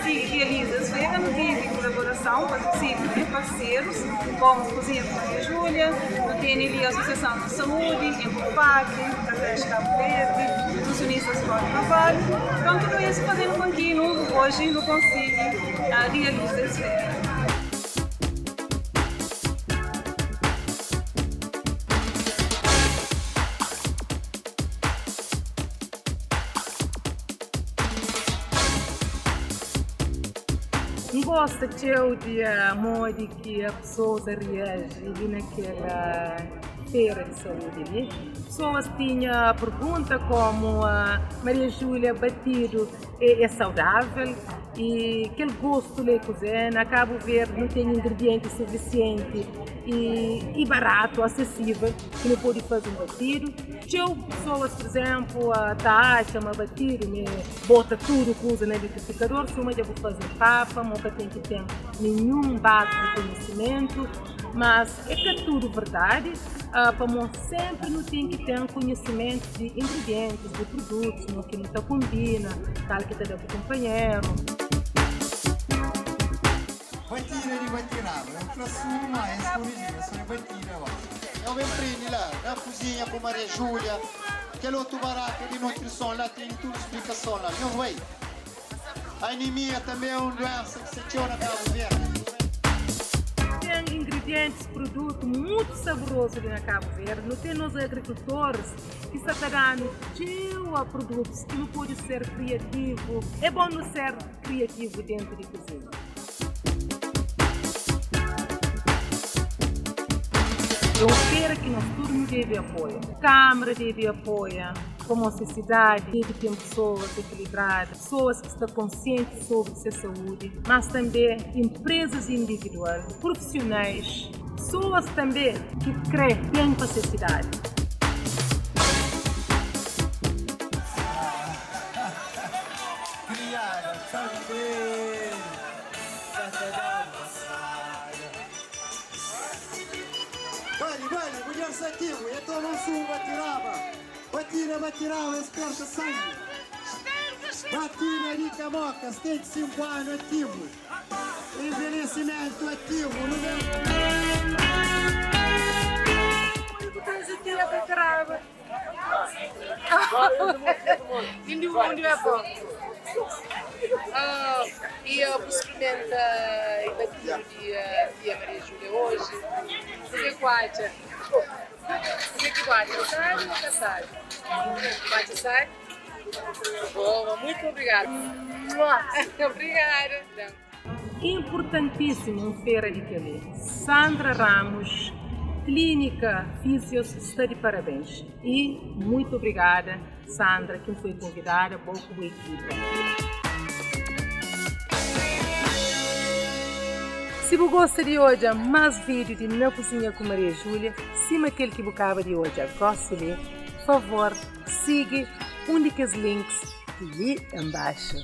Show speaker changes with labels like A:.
A: konsigi realiza es fera, nu tive kolaborason, pa possível, di parserus, komu Kuzinha ku Maria Júlia, nu tene li Asosiason Nos Saúdi, Encopac, Cafés Cabo Verde, Nutrisionistas Cláudio Carvalho. Então, tudu isu fazendo com ki nu oji nu konsigi realiza es fera.
B: N gosta txeu di modi ki pesoas ta reaji li na kel fera di saúdi li. Pesoas tinha pergunta komu Maria Júlia batidu é saudável i kel gostu la é kuzê? Na Kabu Verdi nu ten ingredienti sufisienti i baratu, asesível ki nu pode faze un batidu. Txeu pesoas, pur izénplu, ta atxa ma batidu mi bota tudu kuza na litifikador, suma dja bu faze papa, ma bu ka ten ki ten ninhun base di konhisimentu. Mas é ka tudu verdadi, pamodi sénpri nu ten ki ten konhisimentu di ingridientis, di produtus, mo ki nu ta konbina, kal ki ta da ku kunpanheru.
C: Batida di batiraba, eu fla suma, es koriji-m, es fla batida ba. Eu ben prende la na kuzinha ku Maria Júlia, kel otu baraka di nutrison la tene tudu splikason la. Nhos bai. Anemia tanbe é un duensa ki sta txeu na Kabu Verdi.
B: Ten ingridientis, produtu mutu saborozu li na Kabu Verdi. Nu ten nos agrikultoris ki sta ta da-nu txeu produtus ki nu pode ser kriativu. É bon nu ser kriativu dentu di kuzinha. É un fera ki nos tudu nu debe apoia. Kamara debe apoia, pamodi se sidadi debe ten pesoas ekilibradu, pesoas ki sta konsienti sobri se saúdi, mas tanbe enprezas individual, prufisionais, pesoas tanbe ki kre ben pa se sidadi.
C: Criada também já tá dando maçada. Bali, bali, mulher sativo, e toma um sumo, batiraba. Batida, batiraba, esperta sangue. Batida de Camoca, 75 anos ativo. Envelhecimento ativo, no meu.
D: Undi undi é bom. Ah, e eu vou experimentar e batido de tia Maria Júlia hoje. Fazer guacha. Fazer que guacha, sabe ou não sabe? Guacha sabe? Boa, muito obrigada. Obrigada.
B: Inpurtantísimu un fera di kel-li. Sandra Ramos, Clínica Fisios sta di parabéns. Y muitu obrigada Sandra ki N foi konvidada, bo ku bu ekipa. Si bu gosta di odja más vídiu di Na Kuzinha ku Maria Júlia, sima kel ki bu kaba di odja gósi li, favor sigi un di kes links li enbaxu.